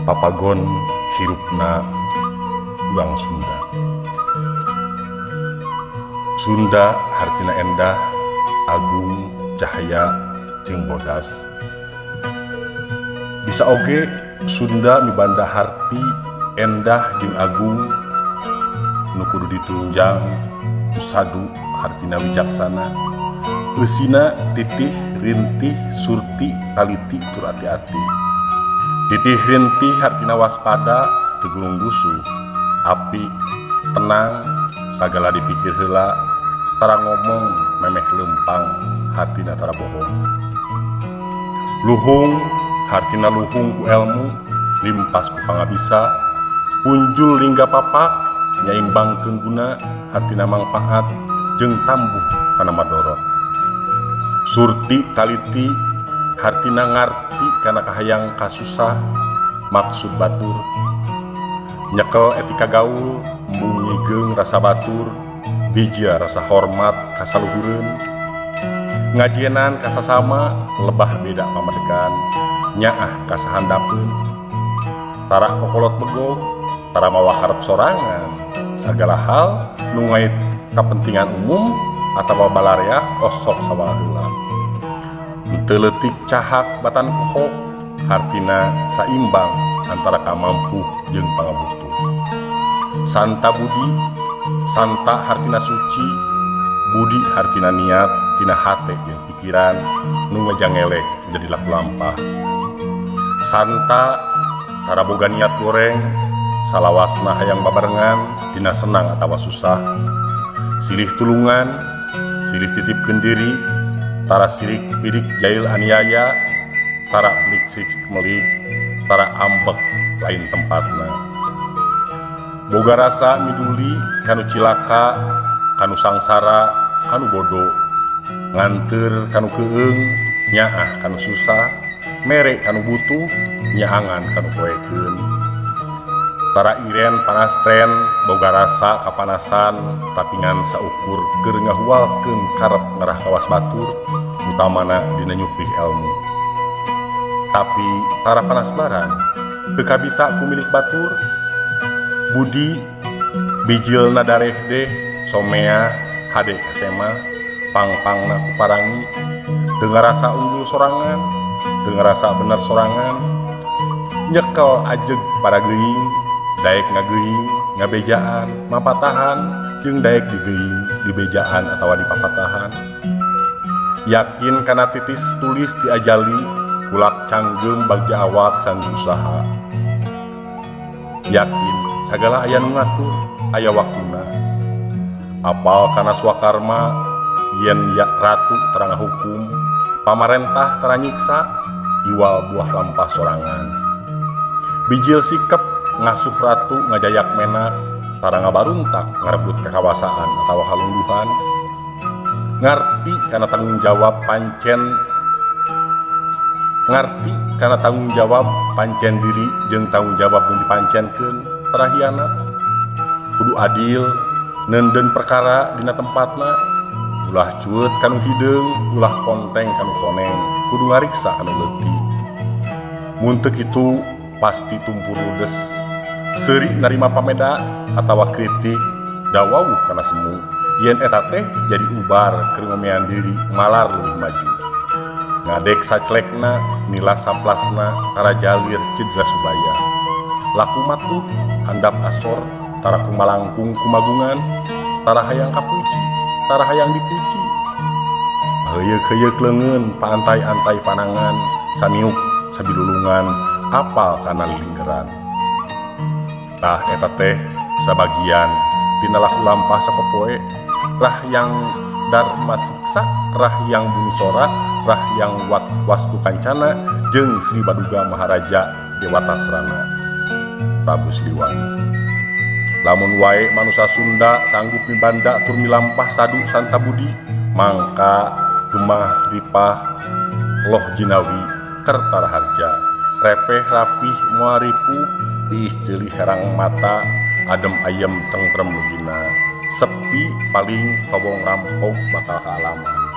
Papagon hirupna urang Sunda. Sunda hartina endah, agung, cahaya, jeung bodas. Bisa oge Sunda mibanda harti endah jeung agung nu kudu ditunjang ku sadu hartina wijaksana. Eusina titih rintih surti taliti tur ati-ati. Titih rintih hartina waspada teu gulung gusuh, apik, tenang, sagala dipikir heula, tara ngomong memeh leumpang hartina tara bohong. Luhung hartina luhung ku elmu, limpas ku pangabisa, punjul lingga papak, nyaimbangkeun guna hartina mangpaat jeung tambuh kana madorot. Surti taliti hartina ngarti kana kahayang kasusah maksud batur. Nyekel etika gaul, embung nyigeung rasa batur, bijia rasa hormat kasaluhureun. Ngajienan kasasama, lebah beda pamadegan, nyaah kasahandapeun. Tara kokolot begog, tara mawa karep sorangan, sagala hal nu ngait kapentingan umum atawa balarea osok sawala heula. Henteu leutik cahak batan kohok, hartina saimbang antara kamampuh jeung pangabutuh. Santa budi, santa hartina suci, budi hartina niat tina hate jeung pikiran nu ngajangelek jadi laku lampah. Santa tara boga niat goreng, salawasna hayang babarengan dina senang atawa susah. Silih tulungan, silih titipkeun diri, tara sirik pidik jail aniaya, tara belik sirik melik, tara ambek lain tempatna. Boga rasa miduli kanu cilaka, kanu sangsara, kanu bodo, nganteur kanu keung, nyaah kanu susah, mere kanu butuh, nyaangan kanu poekeun. Tara iren panastren, boga rasa kapanasan, tapi ngan saukur keur ngahualkeun karep ngarah kawas batur, utamana dina nyupih elmu. Tapi tara panas baran, teu kabita ku milik batur. Budi bijil nadareh deh, somea hade kasema, pangpangna ku parangi, teu ngarasa unggul sorangan, teu ngarasa bener sorangan, nyekel ajeg para geuing, daek ngageuing, ngabejaan, mapatahan, jeung daek digeuing, dibejaan atawa dipapatahan. Yakin kana titis tulis ti ajali, kulak canggeum bagja awak sanggup usaha. Yakin sagala aya nu ngatur, aya waktuna. Apal kana swakarma, yen ya ratu tara ngahukum, pamarentah tara nyiksa, iwal buah lampah sorangan. Bijil sikep ngasuh ratu ngajayak menak, tara ngabaruntak ngarebut kakawasaan atawa kalungguhan. Ngarti kana tanggung jawab pancen, ngarti kana tanggung jawab pancen diri jeung tanggung jawab nu dipancenkeun, tara hianat. Kudu adil, neundeun perkara dina tempatna, ulah cueut kanu hideung, ulah ponteng kanu koneng, kudu ngariksa kanu leutik. Mun teu kitu pasti tumpur ludes. Seuri narima pameda atawa kritik dawauh kana semu, yen eta teh jadi ubar keur ngomean diri malar leuwih maju. Ngadek saclekna, nila saplasna, tara jalir cedera subaya. Laku matuh, handap asor, tara kumalangkung kumagungan, tara hayang kapuji, tara hayang dipuji. Heuyeuk-heuyeuk leungeun, paantai-antai panangan, samiuk sabilulungan, apal kana lilinggeran. Tah eta teh sabagian tina laku lampah sapopoe, rah yang Dharma Siksa, rah yang Bunisora, rah yang Wastu Kancana, jeung Sri Baduga Maharaja Dewatasrana Prabu Siliwangi. Lamun wae manusa Sunda sanggup mibanda tur milampah sadu santa budi, mangka gemah ripah loh jinawi kerta raharja, repeh rapih moal ripuh, tiis ceuli herang mata, adem ayem tengrem lugina, sepi paling tobong rampok bakal kaalaman.